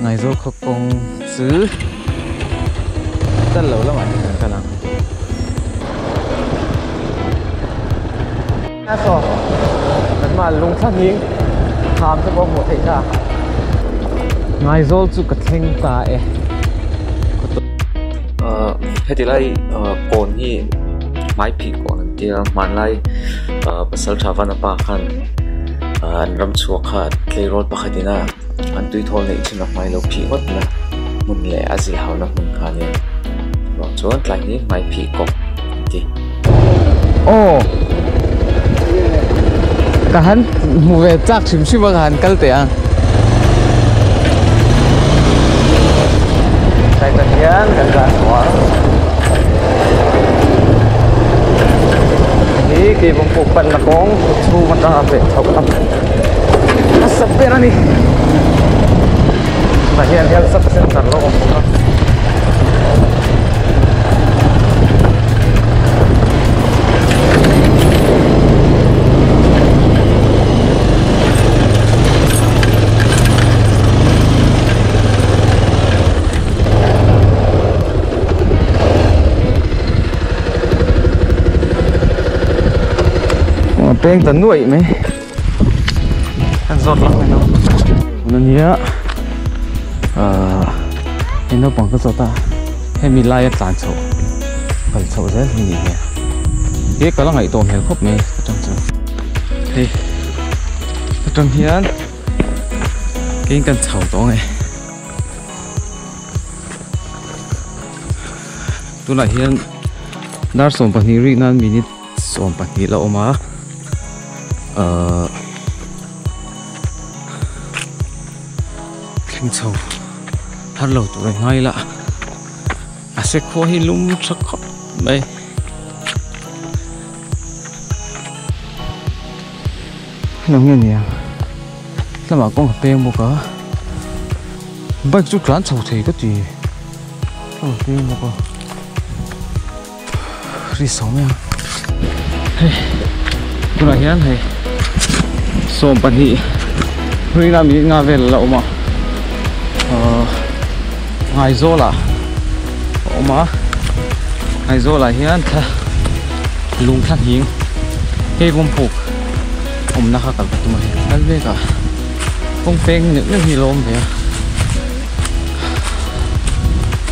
Ngaizawl khaw kawng chu kal lo lamah hian kan kal ang. A saw kanmah lung thla hning kham te pawh hmuh theih ta. Ngaizawl chu ka thleng ta e. Ahh heti lai ahh kawn hi hmai phih kawn an tia hmanlai ahh pasal tha vanapa khan ahh an ram chhuak kha tleirawl pakhat ina an tuithawl neih thin a hmai lo phih ngawt na hmun leh a zilh hau na hmun kha a nia chuvang chuan tlai hi hmai phih kawp an ti. Aw ka han hmu ve chak hrim hrim a ka han kal teh ang. Titan hian kan zah chhuah a hei hi keivawm puk panna kawng chhung atanga veh chhoh a nasa ber a ni tah hian health sub center lo awm bawk a. Peng ta nuaih mai kan zawt lang mai lo tuna nia ahh hei naupang ka zawt a hemi laia tlan chhoh kal chhoh zel hi ni hmel he ka la ngaih tawh hmel khawp mai ka tang chuan hei ka tang hian keiin kan chho tawh ang e. Tunah hian dar 12 rik nan minute 12 la awm a ahh thleng chho har lo tur a ngai la a se khua hi lum tha khawp mai. Heng ang nge nia lamah kawng a peng bawk a bike chu tlan chho thei ka ti a peng bawk a ri so mai a hei tunah hian hei 12 ringa minute nga vel a la awm a ahh Ngaizawl ah a awm a Ngaizawl ah hian thla lung thla hning hei vawmpuk awmna kha kal ka tum a hei kal mek a kawng peng neuh neuh hi a lo awm ve a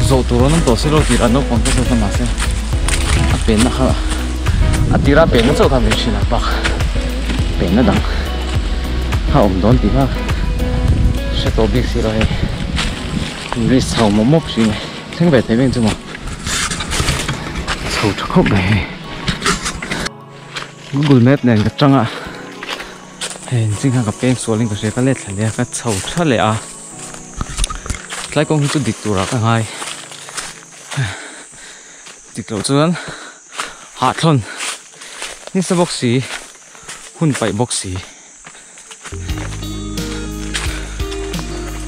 zawh tur an awm tawh si lo tih lah naupang te zawk a mahse a penna kha a tira penna chauh kha min hrilh a bak penna dang a awm dawn tih kha hre tawh bik si lo hei risk chho mawp mawp hrim e. Thleng ve thei veng chu maw chho tha khawp mai hei Google map nen ka tang a hei engtin khan ka peng sual in ka hria ka let thla leh a ka chho tha leh a tlai kawng hi chu dik turah ka ngai dik loh chuan hahthlawn nasa bawk si hun paih bawk si.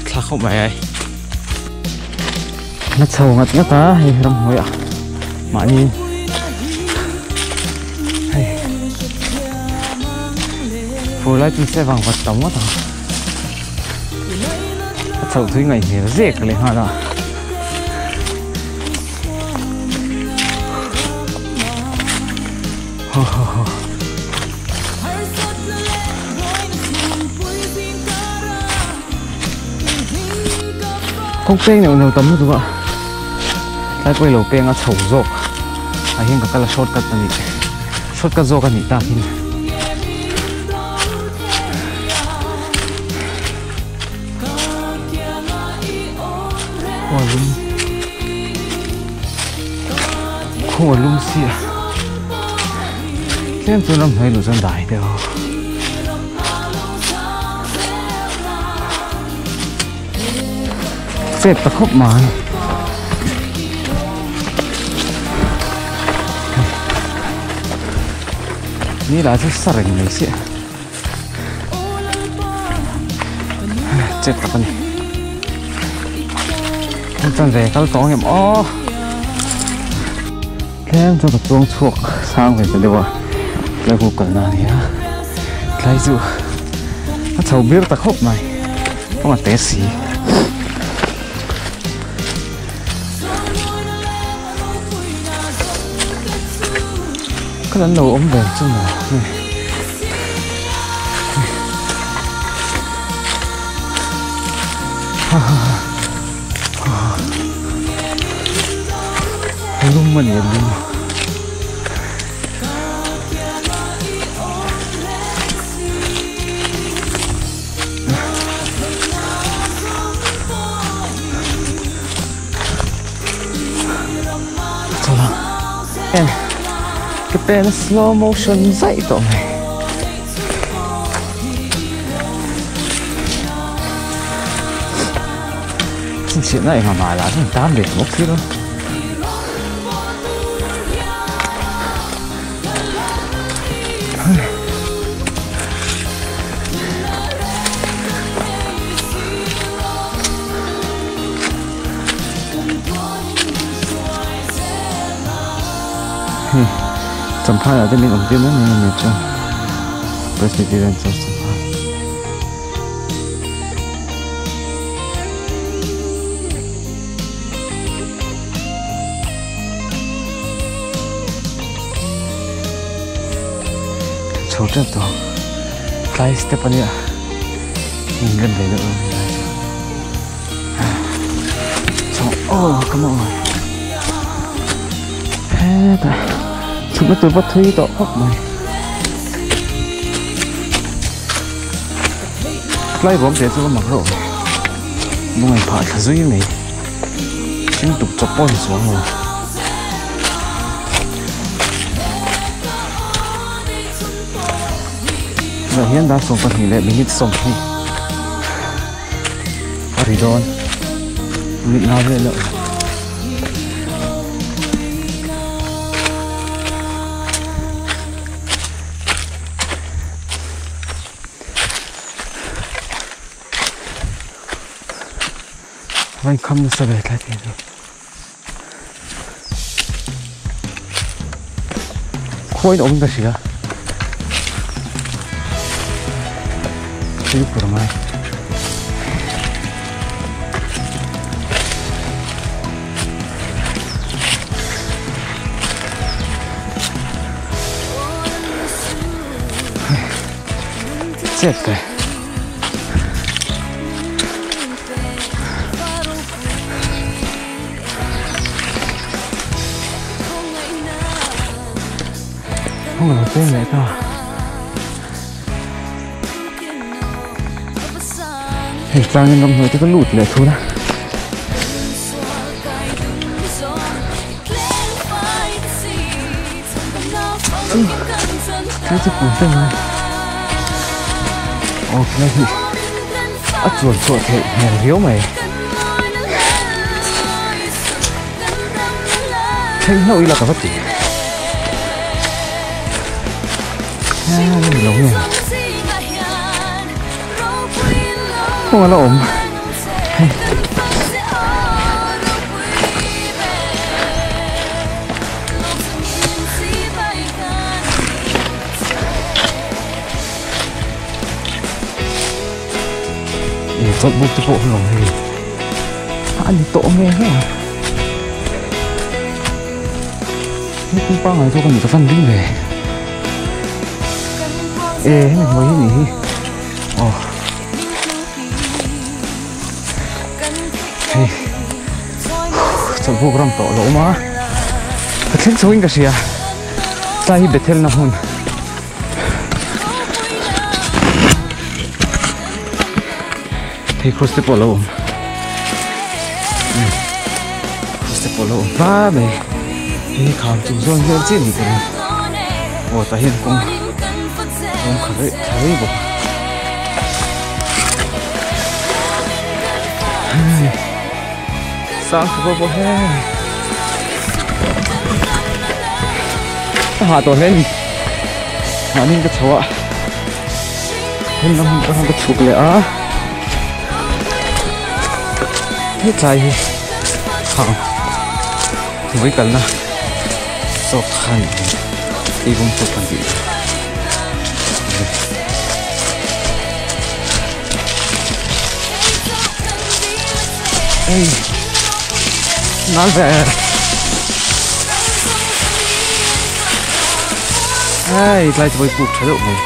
Thla khawp mai ai. Na chho ngat ngat a hei ramhnuai ah mahni hei fur lai chu se vang vat tam ngawt ang a chhoh thui ngaih hmel zek leh nghal a. Ho ho ho. Kawng peng neuh neuh tam lutuk a tlai pawh i lo peng a chho zawk ah hian ka kal a shortcut a nih shortcut zawk a nih tak hin khaw a lum khaw a lum si a. Tlem chu ramhnuai luh chuan dai deuh a. Chet ta khawp mai. Ni lah chu sa reng mai sia. Chet tak a ni. Heng chuan ve kal tawng em aw. Tlem chu ka chuang chhuak sang ve ta deuh a tlai khu kalna a ni a tlai chu a chho bir ta khawp mai kawng a te si. Kal an lo awm ve chu maw hei. Lum a ni a lum. Ka pen a slow motion zaih tawh mai. Chhinchhiahna engah mah lah chuan tan ve bawk si lo. Hei Champhai ah te min awm tir mai mai a ni chuan Presbyterian Church Champhai. Chho tep tawh tlai step a nia in rem ve deuh a ni chho oh come on hetah chhukna tur pawh thui tawh khawp mai tlai ruam teh chu a mak reuh ve. Lungaih phah thla zui mai thing tuk chawp pawh a ni chuang lo. Tunah hian dar 12 leh minute 20 a ri dawn minute nga vel a awm. Vain kham nasa ve thlai thei chu. Khawiin awm ka hria. Thil pur ngai. Chet ve. Kawng a lo peng leh ta. Hei tlangin ramhnuai te ka lut leh thun a. Tlai chu pui ta mai. Aw khilai hi a chuan chhuah theih hmel riau mai. Thleng hlauh ila ka va ti. A ni lo nge. Kawng a la awm. Hei. Ih chawlhbuk te pawh hi awm hei a ni tawh nge nge a ni kawng pangngai zawk a ni ka fan ding ve e hemi hnuai hi nih hi aw hei. Chawlhbuk ram tawh lo awm a, ka thleng chho in ka hria, tlai hi Bethel na hmun hei cross te pawh a lo awm cross te pawh a lo awm va mai hei hi kham chung zawn vel chiah a ni ka ring aw tah hian kawng kawng kha rei tha rei bawk a. Sang tha bawk hei ka hah tawh hle a ni mahni ka chho a hmun lam hmun atang ka chhuk leh a hetlai hi khang vawi kalna zawk kha a ni ei bawm chawp kan tih chu. Ei nal ve. Hei tlai chu pawh puk tha deuh mai.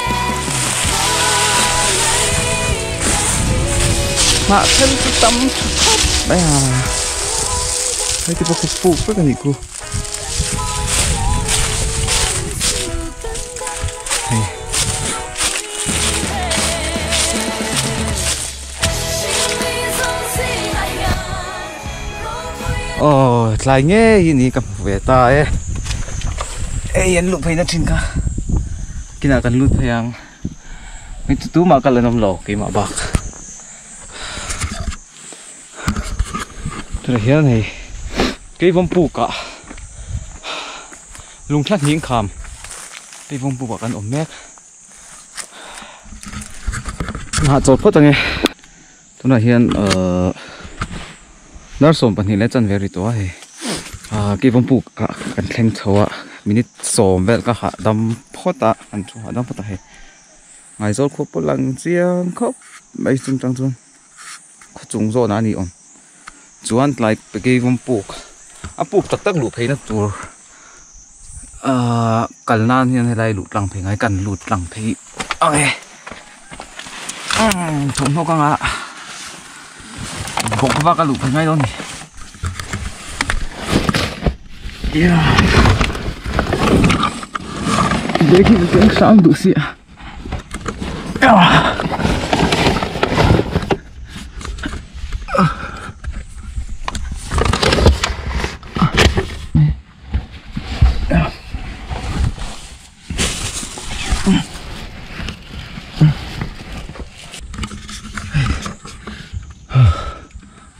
Hnah then chu tam tha khawp mai a. Hei te pawh khi puk vek a nih khu. Hei. Aw tlai ngei hi ni ka hmu ve ta e ei an luh phei na thin kha kinah kan lut phei ang mi chu tumah kal an awm lo keimah bak tunah hian hei keivawm pukah lungthla hning kham keivawm pukah kan awm mek nghah chawl phawt ange. Tunah hian ahh dar 12 leh chanve ri tawh a hei ahh keivawm puk ah kan thleng chho a minute 10 vel ka hahdam phawt a kan thu hahdam phawt a hei Ngaizawl khua pawh lang chiang khawp mai chung tang chuan khaw chung zawnah a ni awm chuan tlai keivawm puk a puk tak tak luh phei na tur ahh kal nan hian helai luh tlang phei ngai kan lut tlang phei ang e. Thawmhnaw ka ngah bawk vak a luh phei ngai dawn a ni bag hi ka keng hrang duh sia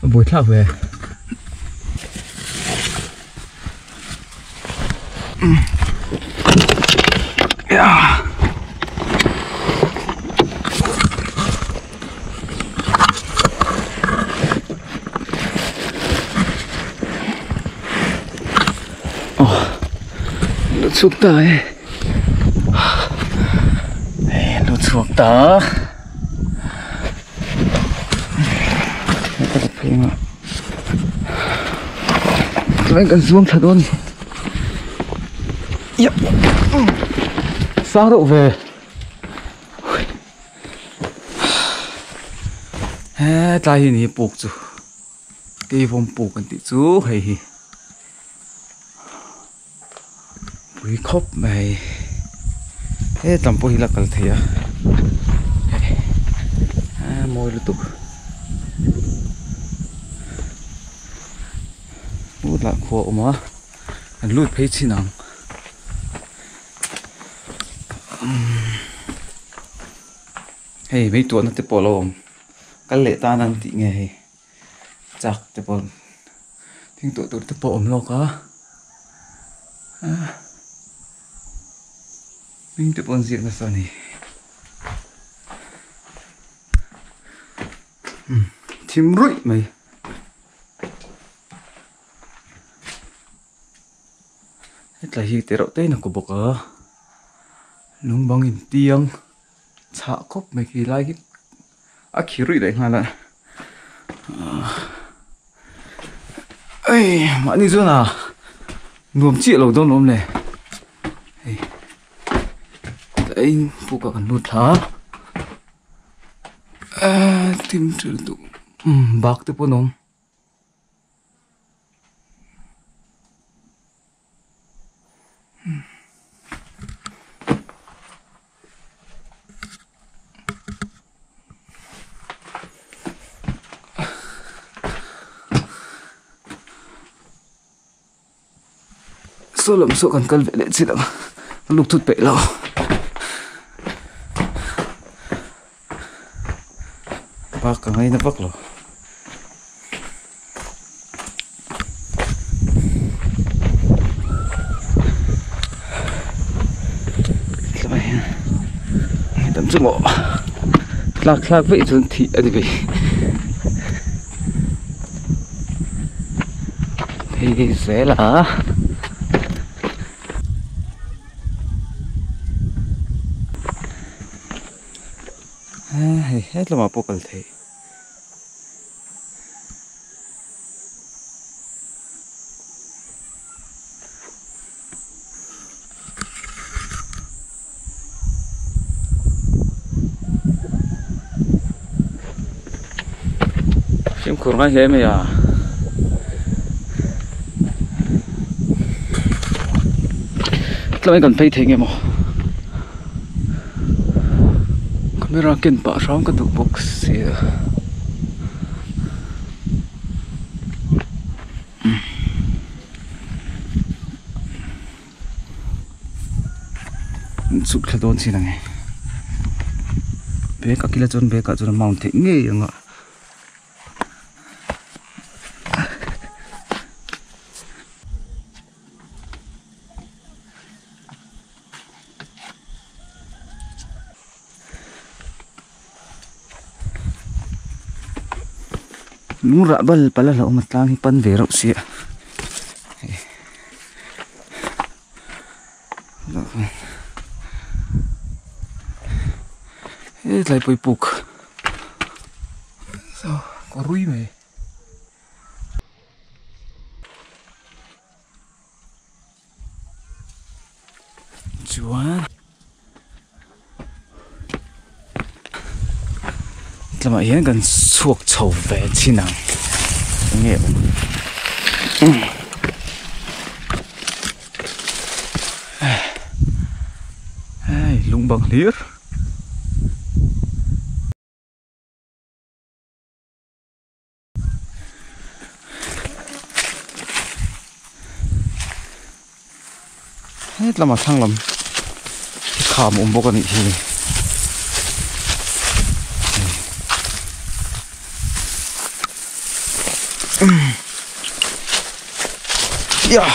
A buai thlak ve. Lu chhuak ta e hei lu chhuak ta ka la phei anga chuan kan zuang thla dawn ni sang reuh ve hetlai hi ni puk chu. Keivawm puk an tih chu hei hi pui khawp mai hetlam pawh hi la kal thei a hei a mawi lutuk lut lah khua a awm a an lut phei chin ang hei meituahna te pawh a lo awm kal leh tan an tih nge hei. Chak te pawh thing tuah tur te pawh a awm lawk a hming te pawh an ziak nasa a ni thim ruih mai. Hetlai hi teh reuh te in a kaw bawk a lung bang intiang chhah khawp mai khi lai hi. A khi ruih leh nghal a ei mahni chuan a nuam chiah lo dawn awm le hei tlai puk ah kan lut thla a thim ṭul duh bak te pawh an awm. Saw lam saw kan kal ve leh chin ang ka luk thut peih lo. Bak ka ngaina vak lo. Tlai hian tam chu maw tlak thlak veih chuan thih a ni ve phei zel a. Hei hetlama pawh kal theih. Fimkhur ngai hle mai a. Tlai kan phei thei nge maw camera ken pah hram ka duh bawk sia. An chhuk thla dawn chin ang e bag a kila chuan bag ah chuan a mount theih ngei ang a. Lung rah bal pal a hlauhawm a tlang hi pan ve reuh sia he tlai pawih puk ka rui mai. Chuan tlangah hian kan chhuak chho ve chin ang enge awm hei lung bang hlir. Het lama thlang lam kham awm bawk a nih hi ya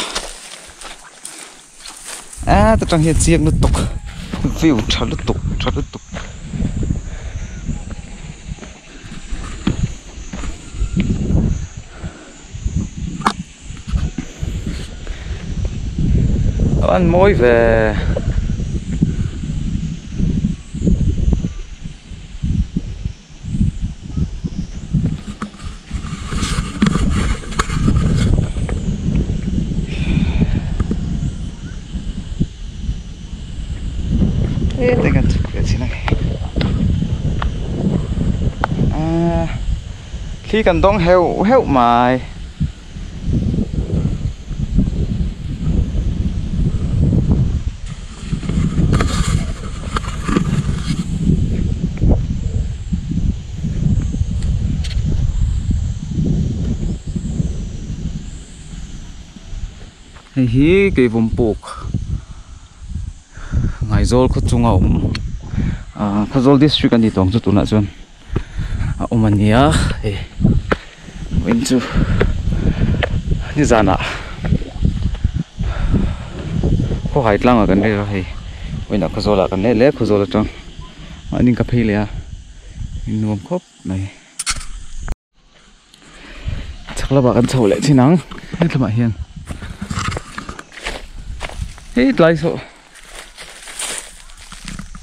a ta tang hian chiang lutuk view tha lutuk tha lutuk. An mawi ve. Heta kan chhuk ve chin a ni. Ahh thli kan dawng heuh heuh mai. Hei hi keivawm puk Ngaizawl khaw chunga awm ah Khawzawl district a ni tawng chu tunah chuan a awm a nia hei vawiin chu nizanah khawhai tlangah kan riak a hei vawiinah Khawzawlah kan leh leh Khawzawl atang mahni ka phei leh a nuam khawp mai. Chhak lamah kan chho leh chin ang hetlaiah hian hei tlai saw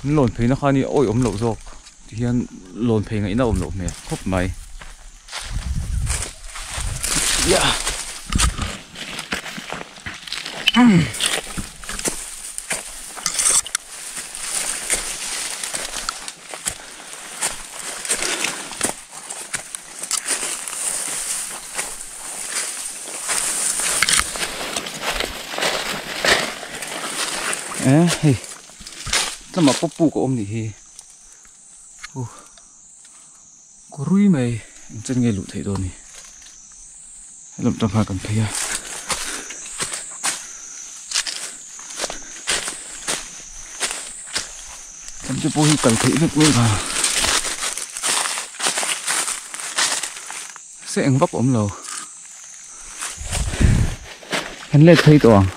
an lawn phei na kha ni awi awm loh zawk ti hian lawn phei ngaihna awm loh hmel khawp mai yeah. Eh hei tlama pawp puk a awm nih hi uh kawrui mai engchen nge luh theih dawn ni helam tang khan kan phei a. Tlem te pawh hi kal theih vek mai vang se eng vak awm lo kan let phei tawh ang.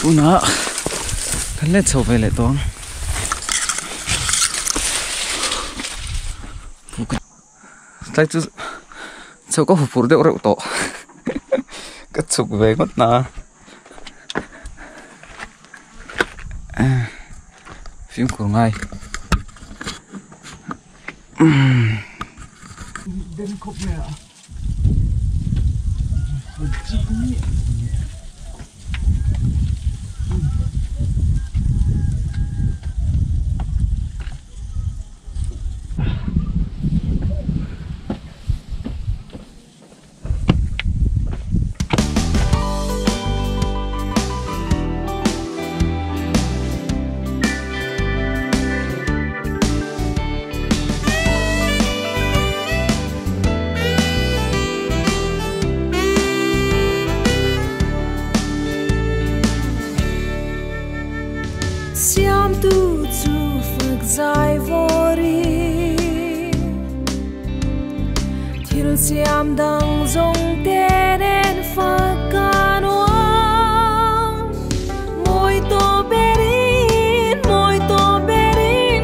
Tunah kan let chho ve leh tawh ang. Tlai chu chho ka hupur deuh reuh tawh ka chhuk ve ngawt na fimkhur ngai Siam tu chu fak zai vawrin thil siam dang zawng te nen fak ka nuam mawi to berin mawi to berin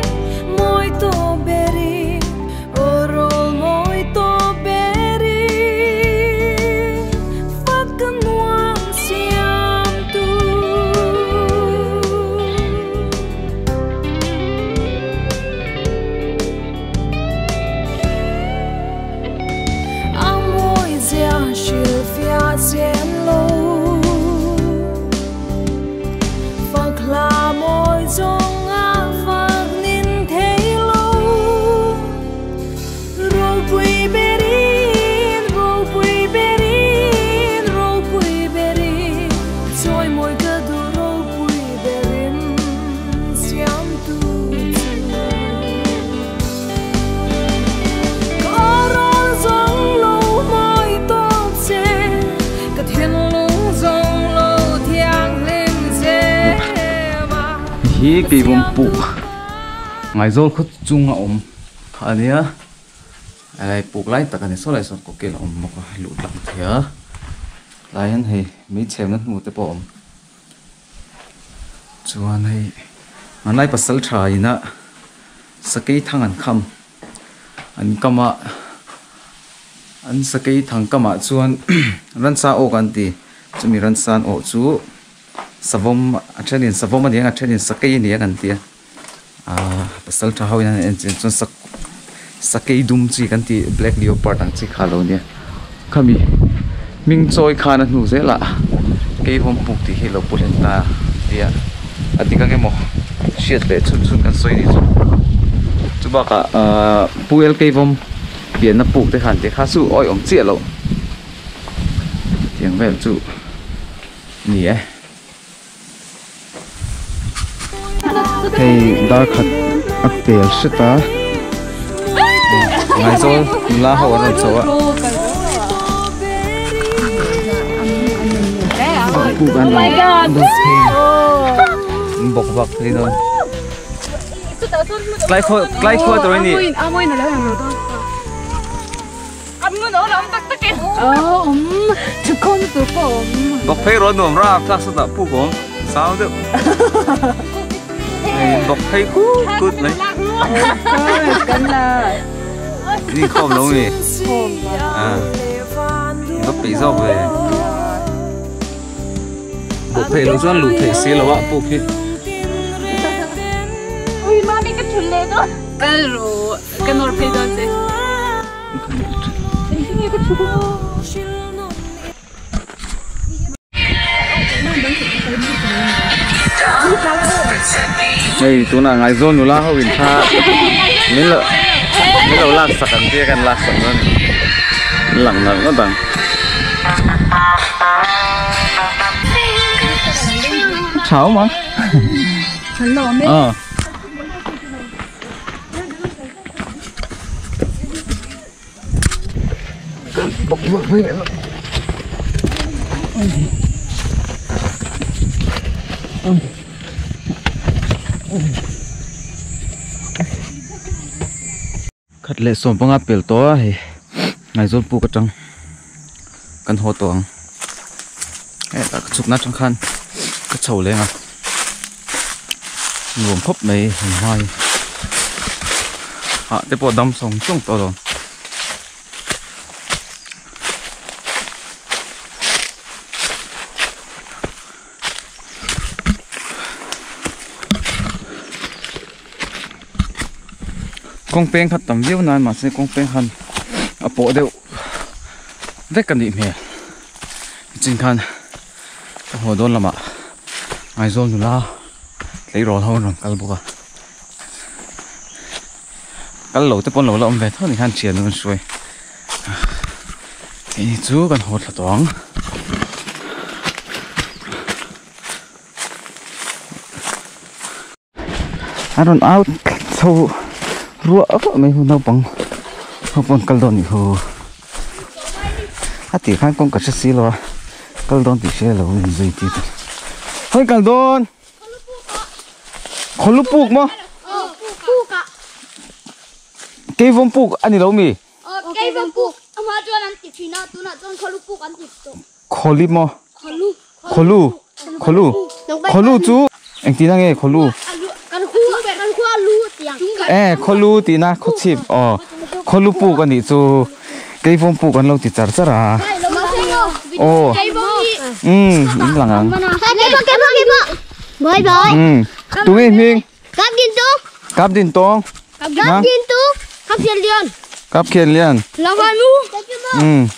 mawi to berin aw mawi to berin fak ka nuam siam tu. A mawi zia hrilh fiah chen lo fak hla mawi zawng a fak nin thei lo ropui berin ropui berin ropui berin chawi mawi ka duh ropui berin siam tu chu. Ka rawng zawng lo mawi tawp che ka thinlung zawng lo thianghlim che ma. Hi keivawm puk Ngaizawl khaw chunga awm kha a nia helai puk lai tak a ni saw lai sawn kawkel a awm bawk a luh tlang thei a tlai hian hei mei chhemna hnu te pawh a awm chuan hei hmanlai pasal tha ina sakei thang an kham an kam a an sakei thang kamah chuan ransa awk an ti chumi ransa an awh chu savawm a thenin savawm a ni ang a thenin sakei a ni ang an ti a ahh pasal tha ho in an en chin chuan sak sakei dum chi kan tih black leopard ang chi kha a lo nia khami hming chawi khan a hnu zelah keivawm puk tih hi a lo pu hlen ta tia a dik ang emaw hriat leh chhun chhun kan sawi ni chu chu bakah ahh pu el keivawm pianna puk te khan tih kha chu awi awm chiah loh tiang vel chu ni e. Hei dar khat a pel hret a Ngaizawl nula ho an rawn chho a puk an rawn phei an bawk vak phei dawn tlai khaw tlai khaw tur a ni. Bawk phei rawh nuam ra thlak sawtah puk awm sang deuh bawk phei kut kut mai ni khawm lo mi va peih zawk ve bawk phei lo chuan luh theih si lo a puk hi. Hei tunah Ngaizawl nula ho in kha min lo min lo lak sak ang tia kan lak sak dawn a ni lang nalh ngawt ang. Tha awm ang. Aw. Khat leh sawm panga pel tawh a hei Ngaizawl puk atang kan haw tawh ang hetah ka chhukna atang khan ka chho leng a nuam khawp mai hei hma hi ah te pawh dam sawng sawng tawh lo. Kawng peng kha tam viau nan mahse kawng peng khan a pawh deuh vek a nih hmel nichin khan ka haw dawn lamah Aizawl nula tleirawl ho an rawn kal bawk a kal lo te pawh an lo la awm ve tho ni khan thian an hruai hei chu kan haw thla tawh ang. A rawn au chho ruah ruah mai hu naupang ho pawh an kal dawn nih hu a tih khan kawng ka hre si lo a kal dawn tih hria lo in zui tir hawi kal dawn khawlu puk maw keivawm puk a ni lo mi Khawli maw? Khawlu. Khawlu. Khawlu chu engtin nge khawlu? E khawlu tihna khawchhip aw khawlu puk a nih chu keivawm puk an lo ti char char a aw umm in lang ang umm tunge hming Kap din tawng. Kap din tu. Kap khian lian. Kap khian lian. Lavanu. Ừ.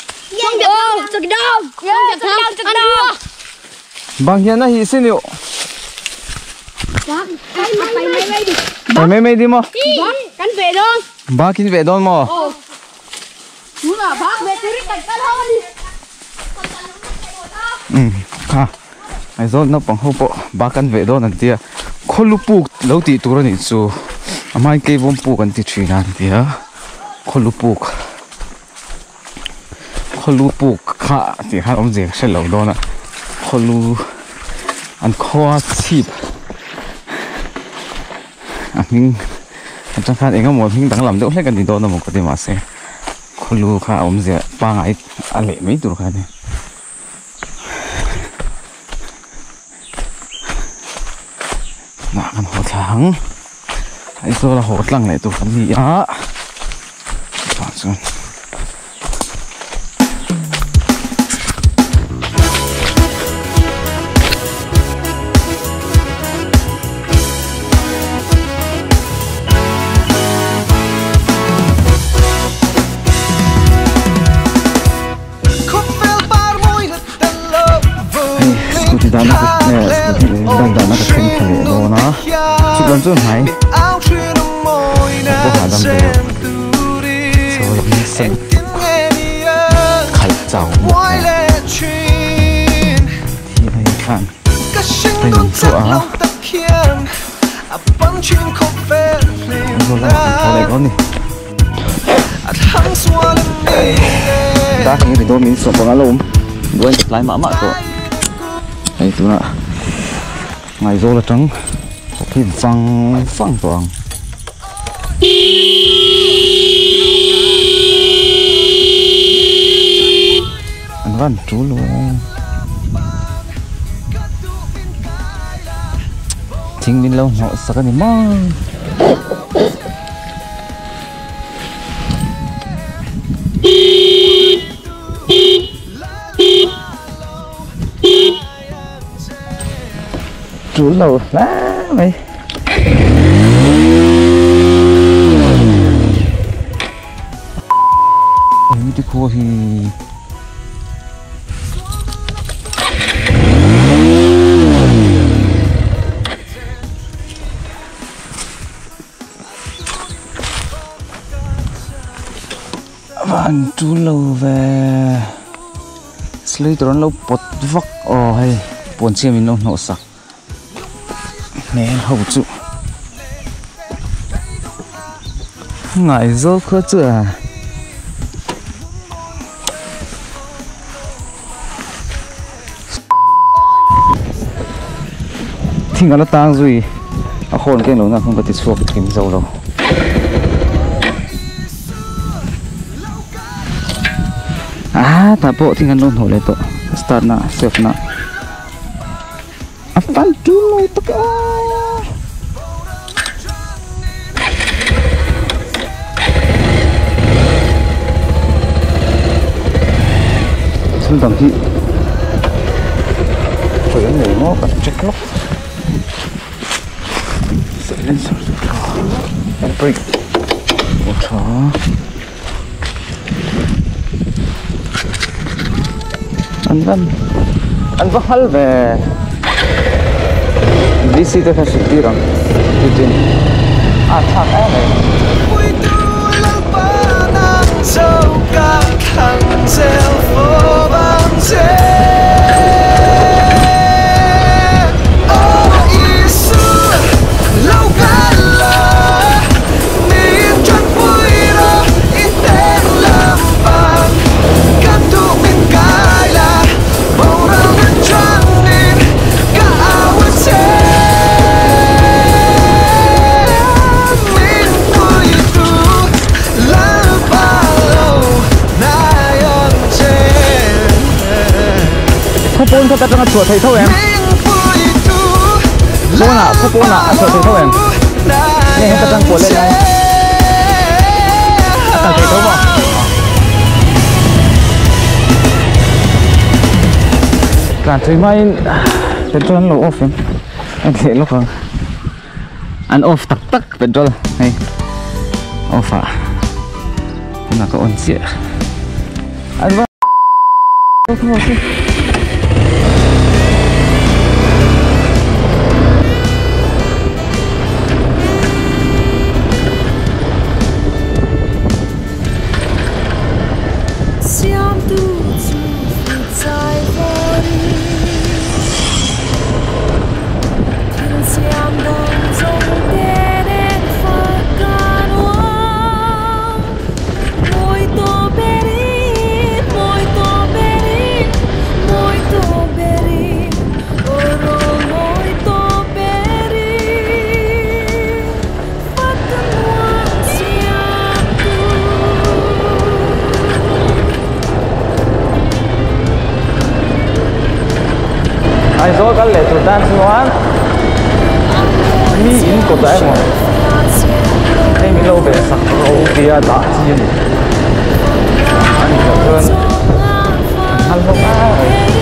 Bang hian a hi sin iu. Pai mai mai di maw? Kan ve dawn. Bak in ve dawn maw? Bak ve turin kan kal ho ani. Ừ, kha. Aizawl naupang ho pawh bak an veh dawn an tia khawlu puk lo tih tur a nih chu a hmain keivawm puk an ti thin a an tia khawlu puk khawlu puk kha tih khan awmzia ka hre lo dawn a khawlu an khua chhip a hming atang khan eng emaw hming danglam deuh hlek a ni dawn emaw ka ti mahse khawlu kha a awmzia pangngai a leh mai tur kha a ni. Nah kan haw thla ang Aizawl a haw tlang leh tur kan ni a chutah chuan Hei scooty dahna ka eh scooty bike dahna ka thleng thla leh dawn a chutah chuan hnai a pawh hahdam ve lo chho lam nasa lutuk khalh chau bawk nen thil hei khan a in chu a Aizawl lamah kan tho leh dawn a ni. Dark eng ri dawn min sawh panga lo awm buai an tlai mah mah tawh hei tunah Ngaizawl atang khi vang vang tawh ang. An van tul lo a thing min lo hnawh sak a ni maw. Tul lo hle mai. Ui ti khua hi. Van tul lo ve slater an lo pawt vak aw hei puan chhia min lo hnawh sak hmel ho chu Ngaizawl khua chu a thing ala tang zui a hawn keng lohna khan ka ti chhuak kim zo lo ah tah pawh thing an lo hnawh leh tawh start na save na a fan tul lo tak a. Thil dang hi sawi an nei maw kan check lawk silencer chu tha brake. Aw tha. An van an va nghal ve. DC te kha hrilh tir ang chutin a thlak em mai. Khawpawn kha atanga chhuah theih tho em? Pawnah khawpawnah a chhuah theih tho em? Nge heta tang kuah let lai a kal theih tho maw? Tlan thui hmain petrol an lo off em? A thleh lawk ang. An off tak tak petrol hei off ah tunah ka on chiah. An va Aizawl kal leh tur tan chuan mi in kawt ah emaw hei min lo ve sak ro tia dah chi a ni a nih loh chuan an nghal hlawm a.